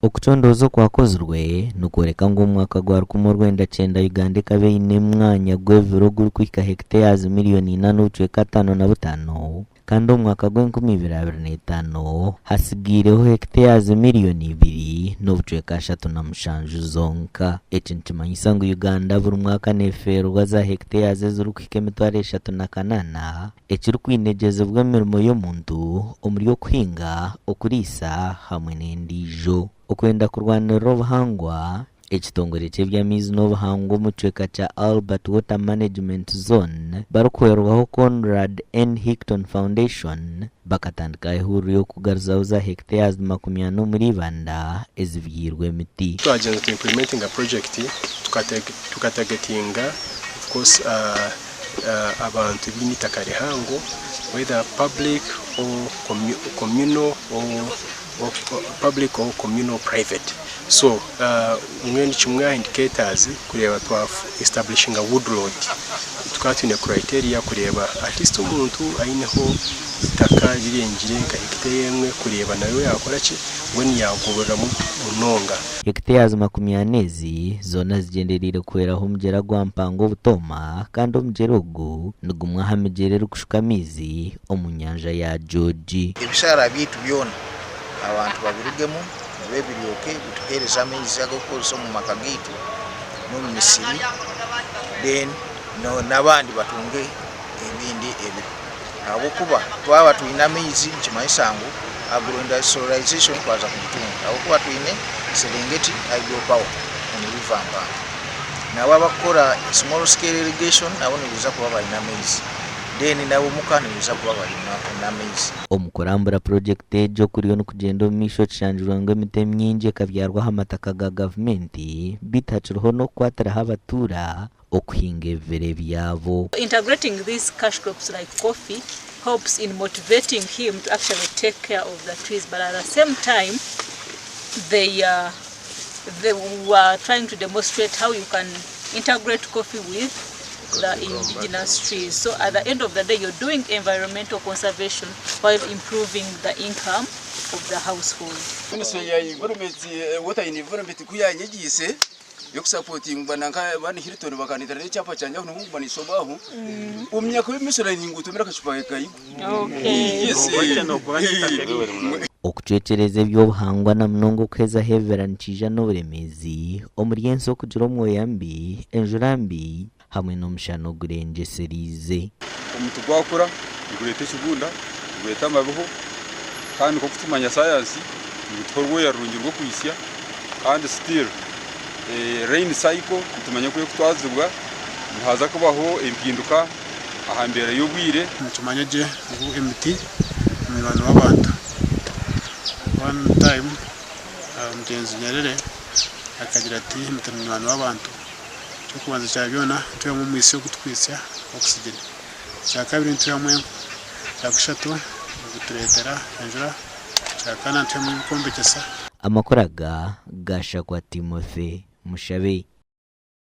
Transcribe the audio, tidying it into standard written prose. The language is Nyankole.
Okucondooza okwakozirwe nikworeka ngu omu mwaka gwa 1900 Uganda ekaba eine omwanya gw'ebibira ogurikuhika hectares miriyoni ina n'obucweka ataano na butaano kandi omu mwaka gw'enkumi ibiri abiri n'etaano hatsigaireho hectares miriyoni ibiri n'obucweka ashatu na mushanju zonka. Eki nikimanyisa ngu Uganda buri mwaka neefeerwa za hectares ezirikuhika emitwaro eshatu na kanaana ekirikwinegyezibwa emirimo y'omuntu omuri okuhinga, okuriisa hamwe n'endiijo. Okwenda kurwanirira obuhangwa, ekitongore ky'eby'amaizi n'obuhangwa omu kicweka kya Albert Water Management Zone barikuhwerwaho Conrad N. Hickton Foundation bakatandikaho ehururu y'okugaruzaho za hectares 40 omuri Ibanda ezibyairwe emiti. Twagyenda tu implementinga project tukatagetinga of course abantu baine eitaka rihango whether public or communal or public or communal private so mbwenu kimwe aha indicators kureeba twa establishinga woodlot tukaba twine criteria kureeba at least omuntu aineho eitaka rirengire nka hectare emwe kureeba nawe yakora ki mbwenu yagobereramu munonga. Hectares 40 ezi zoona zigyendereire kuhweraho omugyera gwa Mpanga obutooma kandi omugyera ogu nigumwe aha migyera erikushuka amaizi omu nyanja ya George. Ebishara byaitu byona abantu babirugemu nibo ebiryoke bituheereze amaizi ag'okukozesa omu maka gaitu n'omu misiri then n'abandi batunge ebindi ebiro ahabw'okuba twaba twine amaizi nikimanyisa ngu agro-industrialization twaza kugitunga ahabw'okuba twine Serengeti Hydro Power omu River Mpanga. Nabo abakukora small scale irrigation nabo nibaija kuba baine amaizi then n'ab'omuka nibaija kuba bari n'amaizi. Omu kurambura purojekiti egi okuriyo nikugyenda omu maisho kishangirwe ngu emiti emingi ekabyarwa aha mataka ga gavumenti beitu hakiriho n'okukwatiraho abatuura okuhinga ebibira ebyabo. Integrating these cash crops like coffee helps in motivating him to actually take care of the trees but at the same time they are they were trying to demonstrate how you can integrate coffee with the indigenous trees. So at the end of the day you're doing environmental conservation while improving the income of the household. Ministry ya environment, water and environment ku yanyegiise y'okusapotingwa na nka bani Hilton bakandetera n'ekyapa kyangye aho niho nguma ninshoma aho omu myaka y'omumaisho nanye ningotomera akacupa kaigwa. Yes. Okucwekyereza eby'obuhangwa na munonga okuhezaho ebibira nikiija n'oburemeezi omuri ensi okugira omwoya mubi, enjura mbi hamwe n'omushana ogurengyesereize. Omuti gwakura nigureeta ekibunda, nigureeta amabiho kandi nk'oku tumanya sayansi nigutuha orwoya rurungi rw'okwitsya kandi still rain cycle nitumanya oku erikutwazibwa nihaza kubaho empinduka aha mbeera y'obwire. Nitumanya gye ngu emiti munywani w'abantu. One time omugyenzi Nyerere akagira ati emiti ni munywani w'abantu. Eky'okubanza kya byona nitwihamu omwitsyo ogutukwitsya oxygen. Ekyakabiri nitwihamu enku. Ekyakashatu nigutureetera enjura. Ekyakana nitwihamu eby'okwombekyesa. Amakuru aga gashakwa Timothy Mushabe.